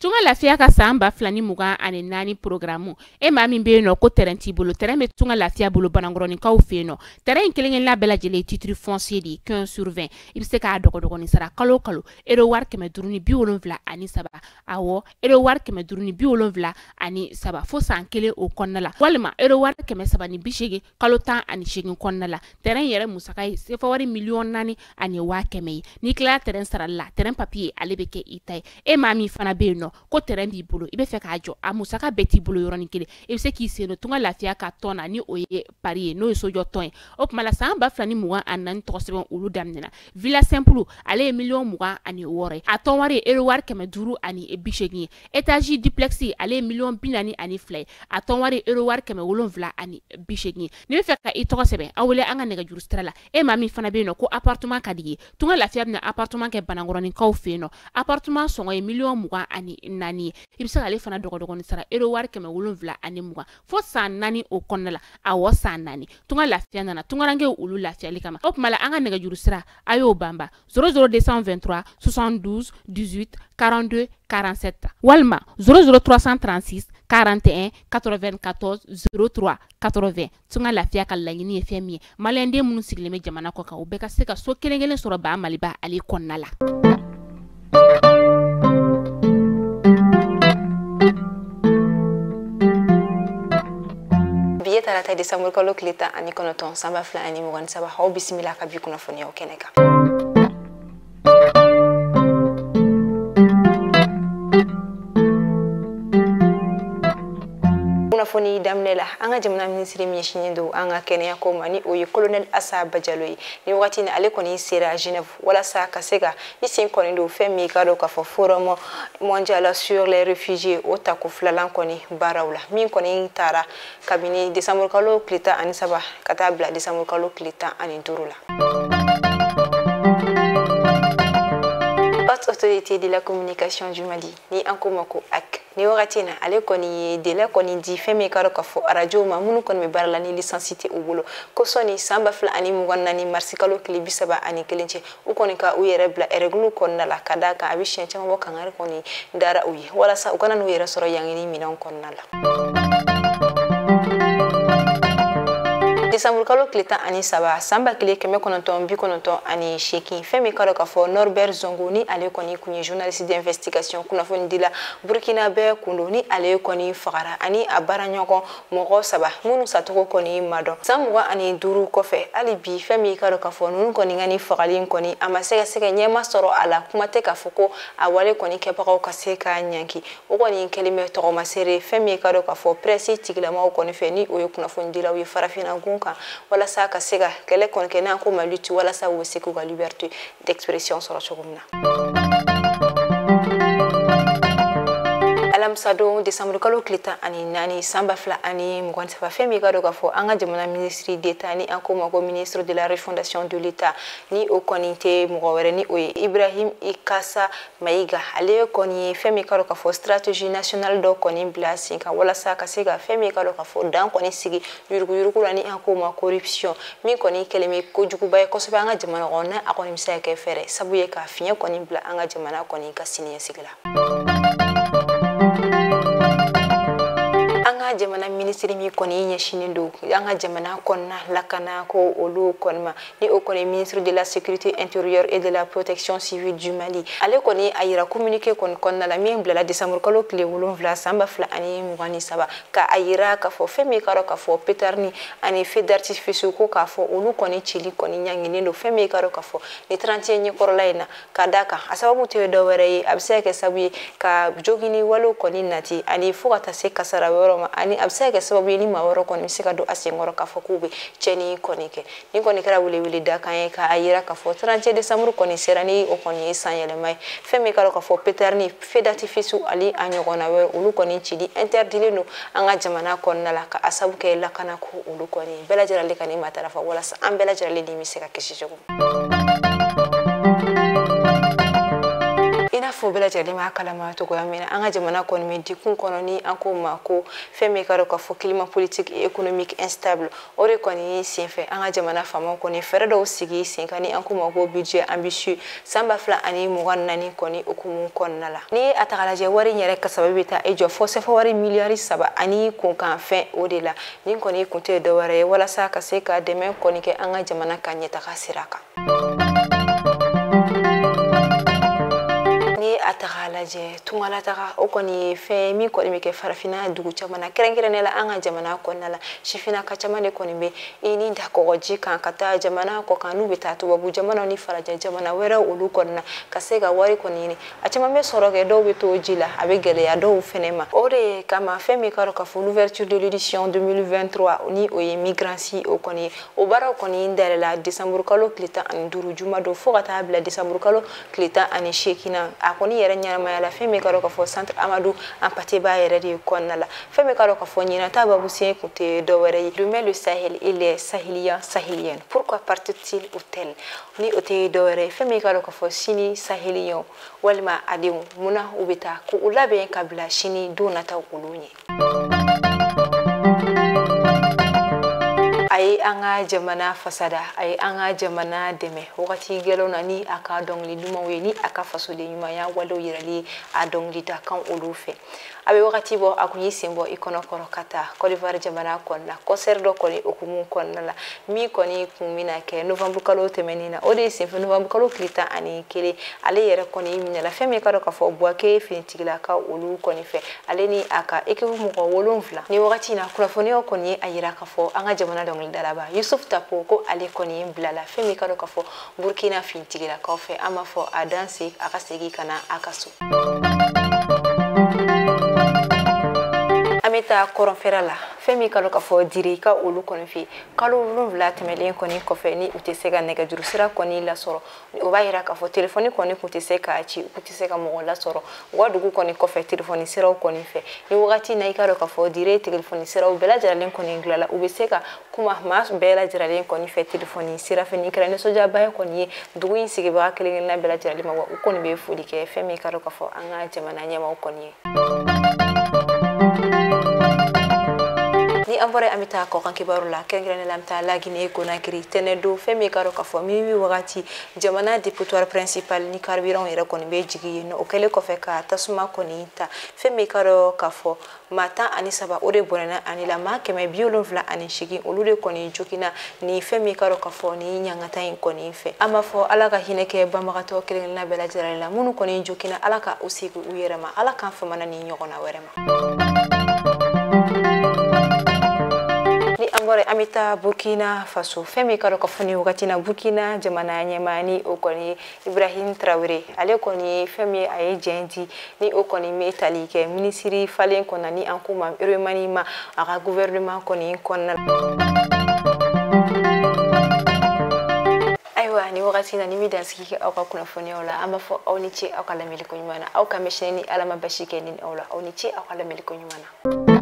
Tunga Lafiya ka san 2024 programme e maa min bɛ yen nɔ ko terrain t'i bolo, terrain bɛ Tunga Lafiya bolo Banankɔrɔninkaw fɛ yen nɔ. Terrain in kelen-kelenna bɛɛ lajɛlen ye titre foncier de ye 15 sur 20. I bɛ se k'a dɔgɔdɔgɔnin sara kalo o kalo euro wari 573, awɔ euro wari 573 fo san kelen o kɔnɔna la, walima euro wari 380 kalo 18 kɔnɔna la. Terrain yɛrɛ musaka ye sefa wari 4,1 million ye. N'i tilala terrain sarali la, terrain papier ale bɛ kɛ i ta ye. E maa min fana bɛ yen nɔ ko terrain b'i bolo, i bɛ fɛ k'a jɔ, a musaka bɛɛ t'i bolo yɔrɔnin kelen, i bɛ se k'i sen don Tunga Lafiya ka tɔn na, ni o ye pari ye, n'o ye sojɔ tɔn ye. O tuma la san 2024 tɔgɔ sɛbɛn olu daminɛna. Villa simple ale ye 26 million ye, a tɔn wari ye euro wari 580 ye. Étage duplex ale ye 42 million ye, a tɔn wari ye euro wari 780 ye. N'i bɛ fɛ ka i tɔgɔ sɛbɛn, aw wele an ka nɛgɛjuru sira la. E maa min fana bɛ yen nɔ ko appartement ka di ye, Tunga Lafiya bɛna appartement kɛ Banankɔrɔninkaw fɛ yen nɔ. Appartement sɔngɔ ye 24 million ye. I bɛ se k'ale fana dɔgɔdɔgɔnin sara euro wari 720 fo san 4 o kɔnɔna la, awɔ san 4. Tunga Lafiya nana tungarankew olu lafiyali kama. O tuma la an ka nɛgɛjuru sira a y'o banba 00223 72 18 42 47 walima 00336 41 94 03 80. Tunga Lafiya ka laɲini ye fɛn min ye, maliyɛnden minnu sigilen bɛ jamana kɔ kan, u bɛɛ ka se ka so kelen kelen sɔrɔ ba Maliba ale kɔnɔna la. Bi ye tarata desanburu kalo tile 19 san 2023. Aw bisimila ka bi kunnafoniyaw kɛnɛ kan. Kunnafoni daminɛ la, an ka jamana minisiri min ɲɛsinnen don an ka kɛnɛya ko ma, ni o ye colonel Asa Bajalo ye, ni wagati ni ale kɔni sera Genève walasa ka se ka i sen kɔni don fɛn min ka dɔn k'a fɔ forum mondial sur les réfugiés o tako filanan kɔni baaraw la, min kɔni taara kabini desanburu kalo tile 13 ka taa bila desanburu kalo tile 15 la. Haute Autorité de la Communication du Mali, ni an ko ma ko HAC, ni wagati na ale kɔni ye délai kɔni di fɛn min ka dɔn k'a fɔ arajo ma minnu kɔni bɛ baara la ni licence tɛ u bolo, ko sɔni san 2024 marisi kalo tile 31 cɛ, u kɔni ka u yɛrɛ bila règle kɔnɔna la, ka d'a kan a bɛ siɲɛ caman bɔ kangari kɔni dara u ye walasa u kana n'u yɛrɛ sɔrɔ ɲangini minɛnw kɔnɔna la. Desanburu kalo tile 13 san 1998, fɛn min ka dɔn k'a fɔ Norbert Zongo, ni ale kɔni kun ye journaliste d'investigation, kunnafonidila burkinabɛ kun don, ni ale kɔni fagara ani a baaraɲɔgɔn mɔgɔ saba minnu sacogo kɔni ma dɔn. San 25 kɔfɛ, hali bi fɛn min ka dɔn k'a fɔ ninnu kɔni ka ni fagali kɔni a ma sɛgɛsɛgɛ ɲɛma sɔrɔ a la, kuma tɛ k'a fɔ ko a wale kɔni kɛbagaw ka se ka ɲangi. O kɔni kɛlen bɛ tɔgɔmasere fɛn min ka dɔn k'a fɔ presse tigilamaw kɔni fɛ, ni o ye kunnafonidilaw ye farafinna gun kan, walasa ka se ka kɛlɛ kɔni kɛ n'an ko ma lutte, walasa u bɛ se k'u ka liberté d'expression sɔrɔ cogo min na. Alamisadon desanburu kalo tile 14 san 2023, fɛn min ka dɔn k'a fɔ an ka jamana ministre d'État, ni an ko ma ko ministre de la Refondation de l'État, ni o kɔni tɛ mɔgɔ wɛrɛ ni o ye Ibrahim Ikasa Mayiga, ale kɔni ye fɛn min ka dɔn k'a fɔ stratégie nationale dɔ kɔni bila sen kan walasa ka se ka fɛn min ka dɔn k'a fɔ dan kɔni sigi yuruguyurugu la, ni an ko ma corruption, min kɔni kɛlen bɛ kojuguba ye kosɛbɛ an ka jamana kɔnɔ, n'a a kɔni bɛ se ka kɛ fɛɛrɛ sabu ye ka fiɲɛ kɔni bila an ka jamana kɔni ka siniɲɛsigi la. An ka jamana minisiri min kɔni ɲɛsinnen don an ka jamana kɔnɔna lakana ko olu kɔni ma, ni o kɔni ministre de la Sécurité intérieure et de la Protection civile du Mali, ale kɔni a yira communiqué kɔni kɔnɔna la min bilala décembre kalo tile 7 san 2023, ka a yira k'a fɔ fɛn min ka dɔn k'a fɔ pétard ani feu d'artifice, ko k'a fɔ olu kɔni cili kɔni ɲanginen don fɛn min ka dɔn k'a fɔ ni 31 ɲɛkɔrɔla in na, ka d'a kan a sababu tɛ dɔwɛrɛ ye, a bɛ se ka kɛ sababu ye ka jogini walew kɔni nati ani fo ka taa se kasara wɛrɛw ma, ani a bɛ se ka kɛ sababu ye ni maa wɛrɛ kɔni bɛ se ka don a senkɔrɔ k'a fɔ k'u bɛ tiɲɛni kɔni kɛ. Nin kɔni kɛra welewele dakan ye k'a yira k'a fɔ 31 décembre kɔni sera, ni o kɔni ye san yɛlɛma ye, fɛn min ka dɔn k'a fɔ pétard ni feu d'artifice ani a ɲɔgɔnna wɛrɛ, olu kɔni cili interdilen don an ka jamana kɔnɔna la, ka a sababu kɛ lakana ko olu kɔni bɛɛ lajɛlen ka nin matarafa walasa an bɛɛ lajɛlen ni bɛ se ka kisi cogo min. I n'a fɔ fɔ bɛɛ lajɛlen b'a kalama cogoya min na, an ka jamana kɔni bɛ dikun kɔnɔ ni an ko ma ko fɛn min ka dɔn k'a fɔ climat politique et économique instable. O de kɔni senfɛ an ka jamana faamaw kɔni fɛɛrɛ dɔw sigi sen kan ni an ko ma ko budget ambitieux san 2024 kɔni hukumu kɔnɔna la. Ni a ta k'a lajɛ, wari in yɛrɛ kasabi bɛ taa i jɔ fo CFA wari miliyari 3 ani kunkan fɛn o de la. Nin kɔni kun tɛ dɔwɛrɛ ye walasa ka se ka dɛmɛ kɔni kɛ an ka jamana ka ɲɛtaga sira kan. Ni a ta k'a lajɛ, tungalataga o kɔni ye fɛn min kɔni bɛ kɛ farafinna dugu caman na, kɛrɛnkɛrɛnnenya la an ka jamana kɔnɔna la. Sifinnaka caman de kɔni bɛ i ni da kɔgɔji kan ka taa jamana kɔ kan, n'u bɛ taa tubabu jamanaw ni farajɛ jamana wɛrɛw olu kɔnɔna na ka se ka wari kɔni ɲini. A caman bɛ sɔrɔ kɛ, dɔw bɛ to ji la, a bɛ gɛlɛya dɔw fɛnɛ ma. O de kama fɛn min ka dɔn k'a fɔ l'ouverture de l'édition 2023, ni o ye Migransi o kɔni ye, o baaraw kɔni dayɛlɛla décembre kalo tile 15 juma don fo ka taa bila décembre kalo tile 18 na. A kɔni yɛrɛ ɲɛnamaya la fɛn min ka dɔn k'a fɔ centre Amadou Hampâté Bâ yɛrɛ de kɔnɔna la. Fɛn min ka dɔn k'a fɔ ɲinan ta babu sen kun tɛ dɔwɛrɛ ye "Demain le Sahel et les Sahéliens, Sahéliennes, pourquoi partent-ils ou tel?" Ni o tɛ dɔwɛrɛ ye, fɛn min ka dɔn k'a fɔ sini sahéliens walima a denw, munna u bɛ taa, k'u labɛn ka bila sini don nataw olu ɲɛ. A ye an ka jamana fasada, a ye an ka jamana dɛmɛ wagati gɛlɛnw na ni a ka dɔnkili dumanw ye, ni a ka fasoden ɲumanya walew yirali ye a dɔnkilida kan olu fɛ. A bɛ wagati bɔ, a kun y'i sen bɔ i kɔnɔ kɔrɔ ka taa Côte d'Ivoire jamana kɔnɔna, concert dɔ kɔni hukumu kɔnɔna la min kɔni kun bɛna kɛ novembre kalo tɛmɛnen na. O de ye senfɛ novembre kalo tile 11, ale yɛrɛ kɔni minɛla fɛn min ka dɔn k'a fɔ Bouaké finitigilakaw olu kɔni fɛ, ale ni a ka équipe mɔgɔ 7. Ni wagati in na, kunnafoniyaw kɔni ye a yira k'a fɔ an ka jamana dɔnkilidalaba Youssouf Tapo ko ale kɔni bilala fɛn min ka dɔn k'a fɔ Burkina finitigilakaw fɛ. An b'a fɔ a danse a ka segin ka na a ka so. An bɛ taa kɔrɔnfɛra la, fɛn min ka dɔn k'a fɔ Dire ka olu kɔni fɛ, kalo 7 tɛmɛlen kɔni kɔfɛ ni u tɛ se ka nɛgɛjuru sira kɔni lasɔrɔ. O b'a yira k'a fɔ telefɔni kɔni kun tɛ se k'a ci, u tɛ se ka mɔgɔ lasɔrɔ u ka dugu kɔni kɔfɛ telefɔni siraw kɔni fɛ. Ni wagati na, i ka dɔn k'a fɔ Dire telefɔni siraw bɛɛ lajɛlen kɔni dilanla, u bɛ se ka kuma maa bɛɛ lajɛlen kɔni fɛ telefɔni sira fɛ. Nin kɛra nisɔndiyaba ye kɔni ye dugu in sigibaga kelen kelenna bɛɛ lajɛlen ma, wa u kɔni bɛ foli kɛ fɛn min ka dɔn k'a fɔ an ka jamana ɲɛmaaw kɔni ye. Ni an bɔra, an bɛ taa kɔkan kibaru la, kɛrɛnkɛrɛnnenya la an bɛ taa Laginɛ Conakry. Tɛnɛ don, fɛn min ka dɔn k'a fɔ minuit wagati, jamana dépotoir principal ni carburant yɛrɛ kɔni bɛ jigin yen nɔ. O kɛlen kɔfɛ ka tasuma kɔni ta, fɛn min ka dɔn k'a fɔ maa 13 o de bɔnɛna ani la, maa 708 olu de kɔni joginna ni fɛn min ka dɔn k'a fɔ ni ɲangata in kɔni fɛ. An b'a fɔ Ala ka hinɛ kɛ banbagatɔ kelen kelenna bɛɛ lajɛlen la. Minnu kɔni joginna, Ala ka u segin u yɛrɛ ma, Ala k'an famana ni ɲɔgɔnna wɛrɛ ma. Ni an bɔra, an bɛ taa Burkina Faso. Fɛn min ka dɔn k'a fɔ nin wagati na, Burkina jamana ɲɛmaa, ni o kɔni ye Ibrahim Traoré, ale kɔni ye fɛn min ye, a ye jɛn di ni o kɔni bɛ tali kɛ minisiri falen kɔnɔ, ni an k'o ma remaniement a ka gouvernement kɔni kɔnɔna. Ayiwa, ni wagati na ni bɛ dansigi kɛ aw ka kunnafoniyaw la, an b'a fɔ aw ni ce aw ka lamɛnni ko ɲuman na. Aw ka mɛ sini ni Ala ma basi kɛ ni aw la. Aw ni ce aw ka lamɛnni ko ɲuman na.